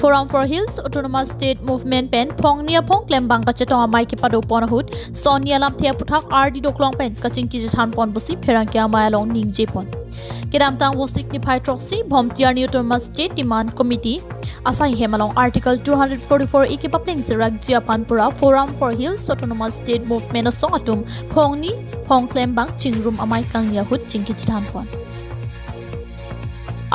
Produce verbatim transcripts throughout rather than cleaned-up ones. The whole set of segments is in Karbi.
Forum for Hills Autonomous State Movement pen phongni aphong klembang kachetong amei kepado pon ahut sonni alamthe aputhak ardi doklong pen kachingki chethan pon pusi pherangke amei along ningje pon. Kedamtang Vosik niphai throksi Bhomtiarni Autonomous State Demand Committee asai hem along Article two hundred forty-four A kepapleng serak ji aphan pura Forum for Hills Autonomous State Movement asong atum phongni phong klembang chingrum amei kangni ahut chingki chethan pon.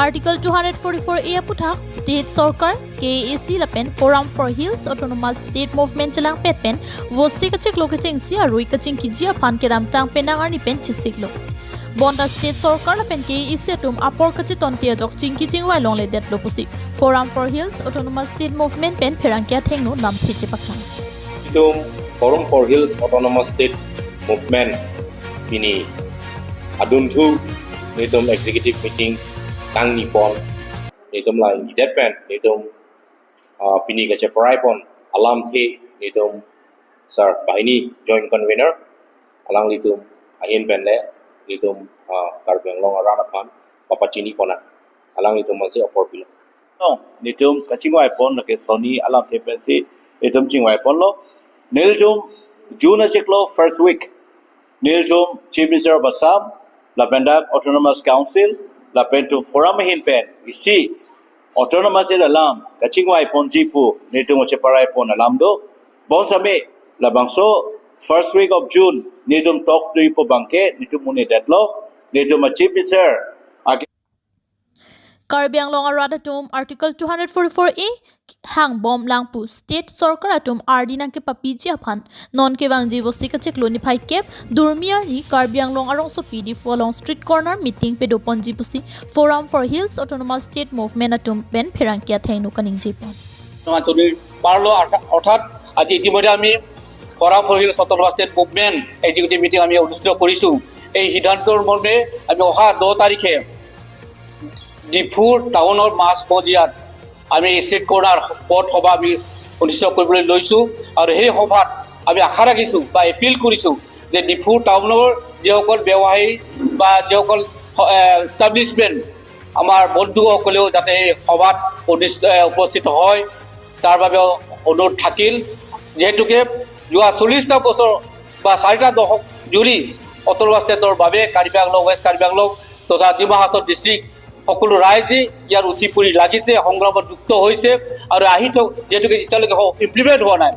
Article two hundred forty-four A aputhak State Sorkar, K A A C lapen Forum for Hills Autonomous State Movement chelangpet pen Vosik achiklo kechengsi arui kachingkiji aphan kedamtang penang arni pen chesiklo. Bonta State Sorkar lapen K A A C atum apor kachetonte ajok chingki chingvai longledetlo pusi Forum for Hills Autonomous State Movement pen pherangke athengno lamthe chepaklang. Itum Forum for Hills Autonomous State Movement pini adunthu nelitum executive meeting kangni pon, nelitum la inggidet pen nelitum ah, pini kacheparai pon alamthe nelitum Sar Bahini, Joint Convener, alanglitum ahin pen le nelitum ah, Karbi Anglong arat aphan papachini pon, alanglitum aphansi apor pilo. No, nelitum kachingvai pon lake sonni alamthe pensi nelitum chingvai ponlo. Nelitum June achiklo first week nelitum Chief Minister of Assam, lapen dak Autonomous Council, lapen tum Forum ahin pen isi Autonomous State alam kachingvai ponji pu nelitum kacheparai pon alam do. Bonsitame labangso first week of June nelitum talks do-ipo abangke nelitum un-edetlo, nelitum a Chief Minister ake Karbi Anglong arat atum Article two hundred forty-four A hangbomlang pu State Sorkar atum ardi nangkepapiji aphan non kevangji Vosik achiklo niphai kep Durmi arni Karbi Anglong arongsopi Diphu along street corner meeting pado ponji pusi Forum for Hills Autonomous State Movement atum pen pherangke athengno kaningje pon. আঁচনিৰ পাৰলৈ অৰ্থাৎ আজি ইতিমধ্যে আমি forum for hills autonomous state movement executive meeting আমি অনুষ্ঠিত কৰিছোঁ। এই সিদ্ধান্তৰ মৰ্মে আমি অহা দহ তাৰিখে ডিফু টাউনৰ মাজ মজিয়াত আমি ষ্ট্ৰীট কৰ্ণাৰ পথ সভা আমি অনুষ্ঠিত কৰিবলৈ লৈছোঁ আৰু সেই সভাত আমি আশা ৰাখিছোঁ বা এপিল কৰিছোঁ যে ডিফু টাউনৰ যিসকল ব্যৱসায়ী বা যিসকল এষ্টাব্লিছমেণ্ট আমাৰ বন্ধুসকলেও যাতে এই সভাত অনুষ্ঠ- এ, উপস্থিত হয়, তাৰ বাবেও অনুৰোধ থাকিল। যিহেতুকে যোৱা চল্লিছটা বছৰ বা চাৰিটা দশক জুৰি অট'নমাছ ষ্টেটৰ বাবে কাৰ্বি আংলং, ৱেষ্ট কাৰ্বি আংলং তথা ডিমা হাছাও ডিষ্ট্ৰিক্ট সকলো ৰাইজে ইয়াৰ উঠি পৰি লাগিছে, সংগ্ৰামত যুক্ত হৈছে আৰু আহি থক, যিহেতুকে এতিয়ালৈকে ইমপ্লিমেণ্ট হোৱা নাই,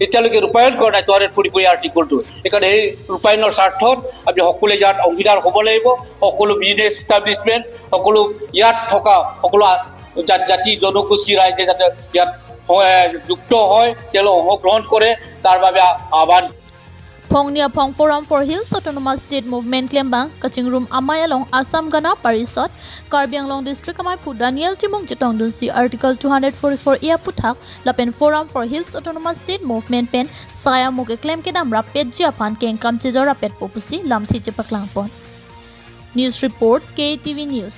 এতিয়ালৈকে ৰূপায়ণ কৰা নাই টু হাণ্ড্ৰেড ফৰ্টি ফ'ৰ এ আৰ্টিকলটো। সেইকাৰণে সেই ৰূপায়ণৰ স্বাৰ্থত আমি সকলোৱে ইয়াত অংশীদাৰ হ'ব লাগিব। সকলো বিজনেছ এষ্টাব্লিছমেণ্ট, সকলো ইয়াত থকা সকলো আ- জা- জাতি জনগোষ্ঠী ৰাইজে যাতে ইয়াত হ- এ, যুক্ত হয়, তেওঁলোকে অংশগ্ৰহণ কৰে, তাৰ বাবে আ- আহ্বান। Phongni aphong Forum for Hills Autonomous State Movement klembang kachingrum amei along Assam Gana Parishad, Karbi Anglong District ameiphu Daniel Timung chetongdunsi Article two hundred forty-four A aputhak lapen Forum for Hills Autonomous State Movement pen sai amuk keklem kedam rappetji aphan kengkam chejor rappetpo pusi lamthe chepaklang pon. News report, K T V News.